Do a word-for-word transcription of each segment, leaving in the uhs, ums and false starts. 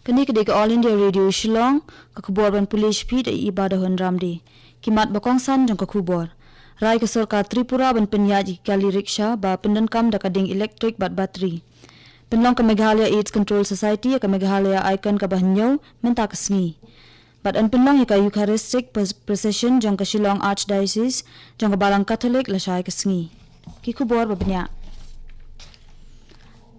Kane ka dei ka All India Radio Shillong, ka khubor ban pule shaphrang da i Iba Dahun Ramdi. Ki mat ba kongsan jong ka khubor. Rai ka sorkar Tripura ban pynïaid ïa ki kali rickshaw ba pyndonkam da ka ding elektrik bad batri. Pynlong ka Meghalaya AIDS Control Society ïa ka Meghalaya Icon kaba hynñiew mynta ka sngi. Bad yn pynlong ïa ka Eucharistic pres- procession jong ka Shillong Archdiocese jong ka Balang Katholik lashai ka sngi. Ki khubor ba bniah.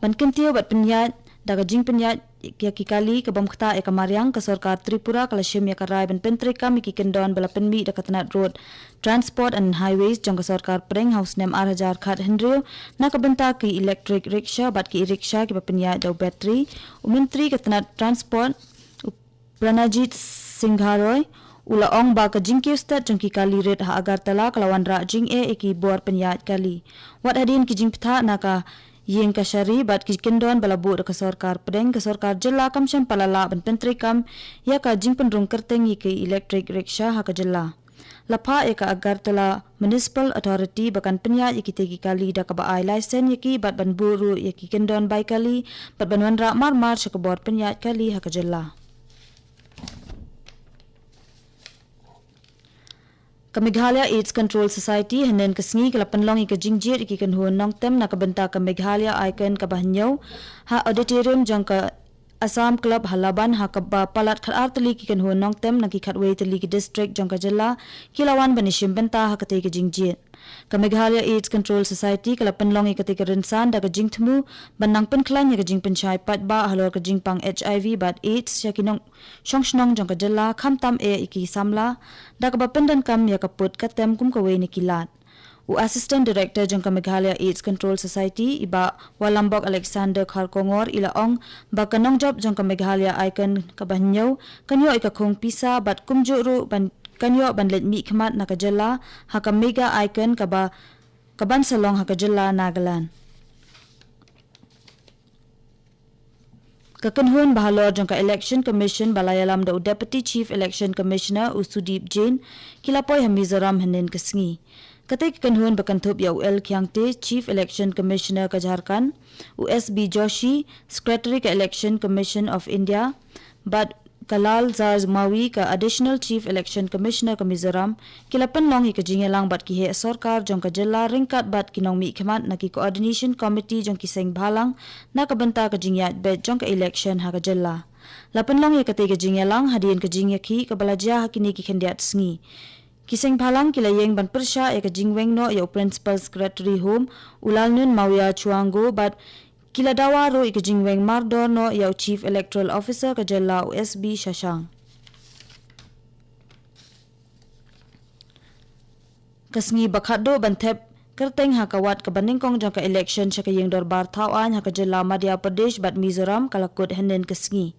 Ban kyntiew bad pynïaid da ka jingpynïaid ïa ki kali ka bym ktah ïa ka mariang, ka sorkar Tripura ka la shim ïa ka rai ban pyntreikam ïa ki kyndon ba la pynmih da ka tnat Road Transport and Highways jong ka sorkar pdeng ha u snem ar hajar khathynriew na ka bynta ki electric rickshaw bad ki e-rickshaw kiba pynïaid da u batri. U Myntri ka tnat Transport, u Pranajit Singh Gharoi, u la ong ba ka jingkiew stet jong ki kali rit ha Agartala ka la wanrah jingeh ïa ki bor pynïaid kali. Wat hadien ki jingbthah na ka ïing kashari bad ki kyndon ba la buh da ka sorkar pdeng, ka sorkar jylla kam shym pat la lah ban pyntreikam ïa ka jingpynrung kyrteng ïa ki electric rickshaw ha ka jylla. La phah ïa ka Agartala Municipal Authority ba kan pynïaid ïa kitei ki kali da kaba ai license ïa ki bad ban buh ruh ïa ki kyndon bai kali bad ban wanrah marmar sha ka bor pynïaid kali ha ka jylla. Ka Meghalaya AIDS Control Society hynnin ka sngi ka la pynlong ïa ka jingjied ïa ki kynhun nongtem na ka bynta ka Meghalaya Icon kaba hynñiew ha auditorium jong ka Assam Club ha Laban, ha kaba palat khatar tylli ki kynhun nongtem na ki khatwei tylli ki district jong ka jylla ki la wan ban ïashim bynta ha katei ka jingjied. Ka Meghalaya AIDS Control Society ka la pynlong ïa katei ka rynsan da ka jingthmu ban nang pynkhlaiñ ïa ka jingpynshai paidbah halor ka jingpang HIV bad AIDS sha ki nongshong shnong jong ka jylla, khamtam eh ïa ki samla, da kaba pyndonkam ïa ka pud ka tem kum kawei na ki lad. U Assistant Director jong ka Meghalaya AIDS Control Society, i Bah Walambok Alexander Kharkongor, i la ong ba ka nongjop jong ka Meghalaya Icon kaba hynñiew kan ïoh ïa ka khung pisa bad kumjuh ruh ban, kan ïoh ban leit mihkhmat na ka jylla ha ka Mega Icon kaba, kaban sa long ha ka jylla Nagaland. Ka kynhun bahalor jong ka Election Commission ba la ïalam da u Deputy Chief Election Commissioner u Sudip Jain ki la poi ha Mizoram hynnin ka sngi. Katei ka kynhun ba kynthup ïa u L Khiangte, Chief Election Commissioner ka Jharkhand, u S B Joshi, Secretary ka Election Commission of India, bad ka Lalzar Mawi, ka Additional Chief Election Commissioner ka Mizoram, ki la pynlong ïa ka jingïalang bad ki heh sorkar jong ka jylla ryngkat bad ki nongmihkhmat na ki Coordination Committee jong ki seng bhalang na ka bynta ka jingïaid beit jong ka election ha ka jylla. La pynlong ïa katei ka jingïalang hadien ka jingïakhih kaba la jia ha kine ki khyndiat sngi. Ki seng bhalang ki la ïeng ban pyrshah ïa ka jingweng noh ïa u Principal Secretary Home, u Lalnun Mawia Chuango, bad ki la dawa ruh ïa ka jingweng mardor noh ïa u Chief Electoral Officer ka jylla, u S B Shashank. Ka sngi ba khatduh ban thep kyrteng ha ka wat kaba nyngkong jong ka election sha ka ïing dorbar thaw aiñ ha ka jylla Madhya Pradesh bad Mizoram ka la kut hynnin ka sngi.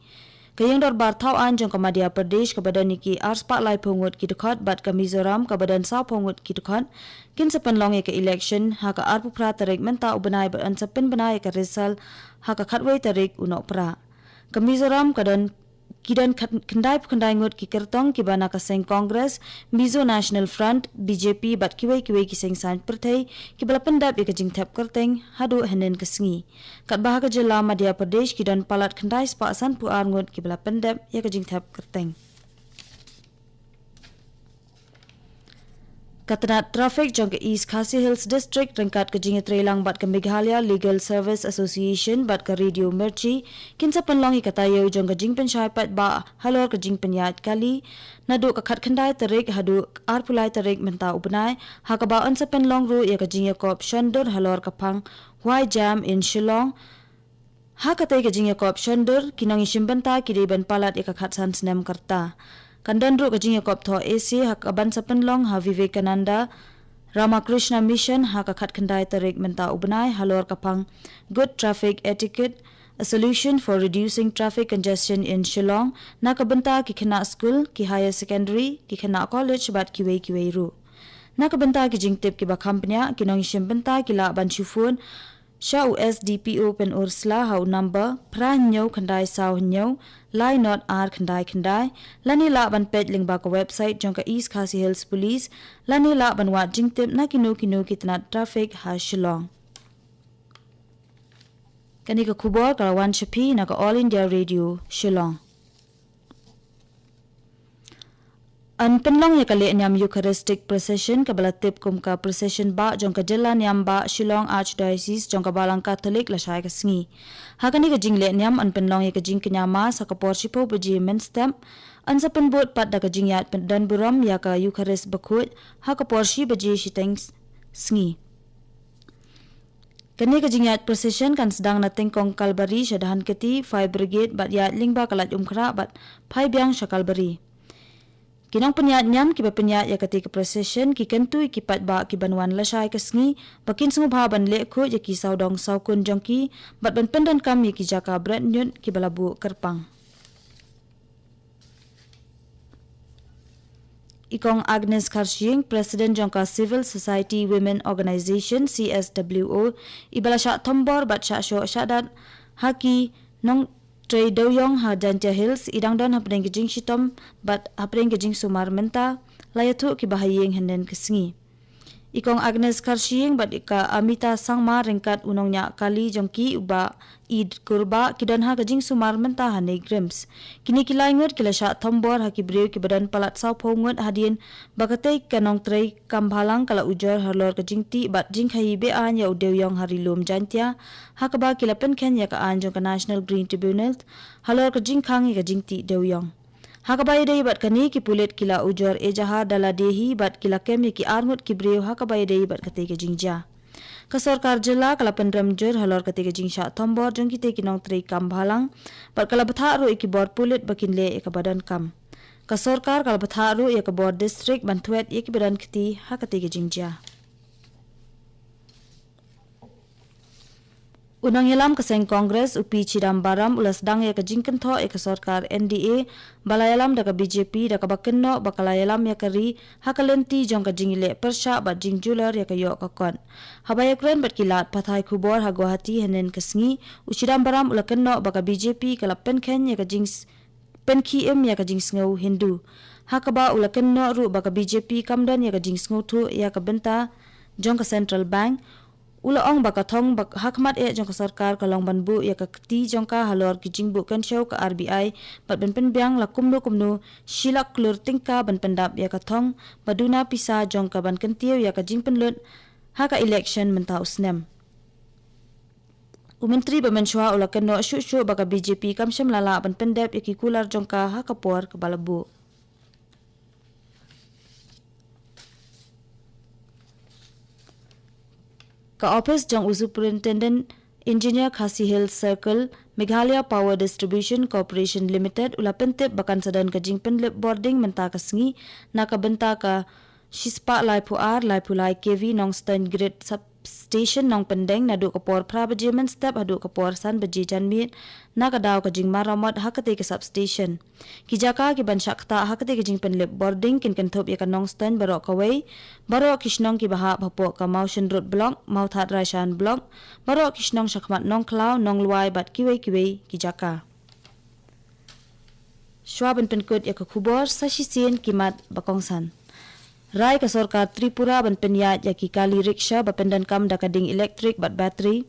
Ka ïing dorbar thaw aiñ jong ka Madhya Pradesh kaba don ïa ki arspah laiphew ngut ki dkhot bad ka Mizoram kaba don sawphew ngut ki dkhot kin sa pynlong ïa ka election ha ka arphew phra tarik mynta u bnai bad yn sa pynbna ïa ka result ha ka khatwei tarik u Nohprah. Ka Mizoram ka don, ki don khat-, khyndai phew khyndai ngut ki kyrtong kiba na ka seng Congress, Mizo National Front, B J P bad kiwei kiwei ki seng saiñ pyrthei kiba la pyndep ïa ka jingthep kyrteng haduh hynnin ka sngi. Katba ha ka jylla Madhya Pradesh ki don palat khyndai spah sanphew ar ngut kiba la pyndep ïa ka jingthep kyrteng. Ka tnat traffic jong ka East Khasi Hills District ryngkat ka jingïatreilang bad ka Meghalaya Legal Service Association bad ka Radio Mirchi kin sa pynlong ïa ka taïew jong ka jingpynshai paidbah halor ka jingpynïaid kali naduh ka khatkhyndai tarik haduh arphew lai tarik mynta u bnai, ha kaba yn sa pynlong ruh ïa ka jingïakop shondur halor ka phang Why Jam in Shillong. Ha katei ka jingïakop shondur, ki nongïashim bynta ki dei ban palat ïa ka khatsan snem ka rta. Kan don ruh ka jingïakop thoh essay ha kaban sa pynlong ha Vivekananda Ramakrishna Mission ha ka khatkhyndai tarik mynta u bnai halor ka phang Good Traffic Etiquette, a Solution for Reducing Traffic Congestion in Shillong, na ka bynta ki khynnah skul, ki higher secondary, ki khynnah college bad kiwei kiwei ruh. Na ka bynta ki jingtip kiba kham bniah, ki nongïashim bynta ki lah ban shu phone sha u S D P O Pynursla ha u number phra hynñiew khyndai saw hynñiew lai nod ar khyndai khyndai, lane lah ban peit lyngba ka website jong ka East Khasi Hills Police, lane lah ban wad jingtip na kino kino ki tnat traffic ha Shillong. Kane ka khubor ka la wan sha phi na ka All India Radio Shillong. Yn pynlong ïa ka lehniam Eucharistic Procession kaba la tip kum ka Procession Bah jong ka Jylla Niam Bah Shillong Archdiocese jong ka Balang Catholic lashai ka sngi. Ha kane ka jinglehniam yn pynlong ïa ka jingkñia Mass ha ka por shiphew baje mynstep, yn sa pynbud pat da ka jingïaid pyndonburom ïa ka Eucharist bakhuid ha ka por shi baje shiteng s-, sngi. Kane ka jingïaid procession kan sdang na Tyngkong Kalbari sha Dhankheti Fire Brigade bad ïaid lyngba ka Laitumkhrah bad phai biang sha Kalbari. Ki nongpynïaid niam kiba pynïaid ïa kata ka procession ki kyntu ïa ki paidbah kiban wan lashai ka sngi ba kin sngewbha ban leh khuid ïa ki sawdong sawkun jong ki bad ban pyndonkam ïa ki jaka bret ñiut kiba la buh kyrpang. I Kong Agnes Kharshiing, President jong ka Civil Society Women Organisation, C S W O, iba la shah thombor bad shah shoh shah dat ha ki nongtrei dewïong ha Jaintia Hills, i dang don hapdeng ka jingshitom bad hapdeng ka jingsumar mynta, la ïathuh kiba ha ïing hynnin ka sngi. I Kong Agnes Kharshiing bad i ka Amita Sangma ryngkat u nongñiah kali jong ki u Bah Id Kurbah ki don ha ka jingsumar mynta ha NEIGRIHMS. Kine ki lai ngut ki la shah thombor ha ki briew kiba don palat sawphew ngut hadien ba katei ka nongtrei kam bhalang ka la ujor halor ka jingtih bad jingkhaii be-aiñ ïa u dewïong ha Ri Lum Jaintia, ha kaba ki la pynkheiñ ïa ka aiñ jong ka National Green Tribunal halor ka jingkhang ïa ka jingtih dewïong. Ha kaba ïadei bad kane, ki pulit ki la ujor ejahar da lade hi bad ki la kem ïa ki arngut ki briew ha kaba ïadei bad katei ka jingjia. Ka sorkar jylla ka la pynrem jur halor katei ka jingshah thombor jong kitei ki nongtrei kam bhalang bad ka la bthah ruh ïa ki bor pulit ba kin leh ïa kaba donkam. Ka sorkar ka la bthah ruh ïa ka bor district ban thwet ïa kiba don kti ha katei ka jingjia. U nongïalam ka seng Congress, u P Chidambaram, u la sdang ïa ka jingkynthoh ïa ka sorkar N D A ba la ïalam da ka B J P, da kaba kynnoh ba ka la ïalam ïa ka ri ha ka lynti jong ka jingleh pyrshah bad jingjulor ïa ka ïoh ka kot. Haba ïakren bad ki lad pathai khubor ha Guwahati hynnin ka sngi, u Chidambaram u la kynnoh ba ka B J P ka la pynkheiñ ïa ka jing pynkhi im ïa ka jingsngew Hindu. Ha kaba u la kynnoh ruh ba ka B J P kam don ïa ka jingsngewthuh ïa ka bynta jong ka Central Bank. U la ong ba ka thong ba ha khmat eh jong ka sorkar ka long ban buh ïa ka kti jong ka halor ki jingbuh kynshew ka R B I bad ban pynbiang la kumno kumno shi lak klur tyngka ban pyndap ïa ka thong ba duna pisa jong ka ban kyntiew ïa ka jingpynlut ha ka election mynta u snem. U Myntri ba mynshuwa u la kynnoh shuh shuh ba ka B J P kam shym la lah ban pyndep ïa ki kular jong ka ha ka por kaba la buh. Ka ophis jong u Superintendent Engineer Khasi Hills Circle, Meghalaya Power Distribution Corporation Limited, u la pyntip ba kan sa don ka jingpynlip bording mynta ka sngi na ka bynta ka shispah laiphew ar laiphew lai K V Nongstoiñ Grid Substation Nongpyndeng naduh ka por phra baje mynstep haduh ka por san baje janmiet, na ka daw ka jingmaramot ha katei ka substation. Ki jaka kiban shah ktah ha katei ka jingpynlip bording kin kynthup ïa ka Nongstoiñ baroh kawei, baroh ki shnong kiba hap hapoh ka Mawshynrut Block, Mawthadraishan Block, baroh ki shnong shakhmat Nongkhlaw, Nonglwai bad kiwei kiwei ki jaka. Shuwa ban pynkut ïa ka khubor, sa shisien ki mat ba kongsan. Rai ka sorkar Tripura ban pynïaid ïa ki kali rickshaw ba pyndonkam da ka ding elektrik bad battery.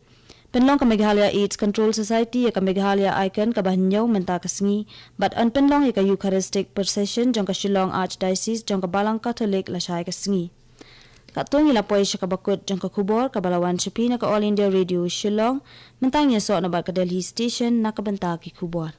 Pynlong ka Meghalaya AIDS Control Society ïa ka Meghalaya Icon kaba hynñiew mynta ka sngi bad yn pynlong ïa ka Eucharistic Procession jong ka Shillong Archdiocese jong ka Balang Catholic lashai ka sngi. Katto ngi la poi sha kaba kut jong ka khubor kaba la wan sha phi na ka All India Radio Shillong. Mynta ngin ïasoh na bad ka Delhi Station na ka bynta ki khubor.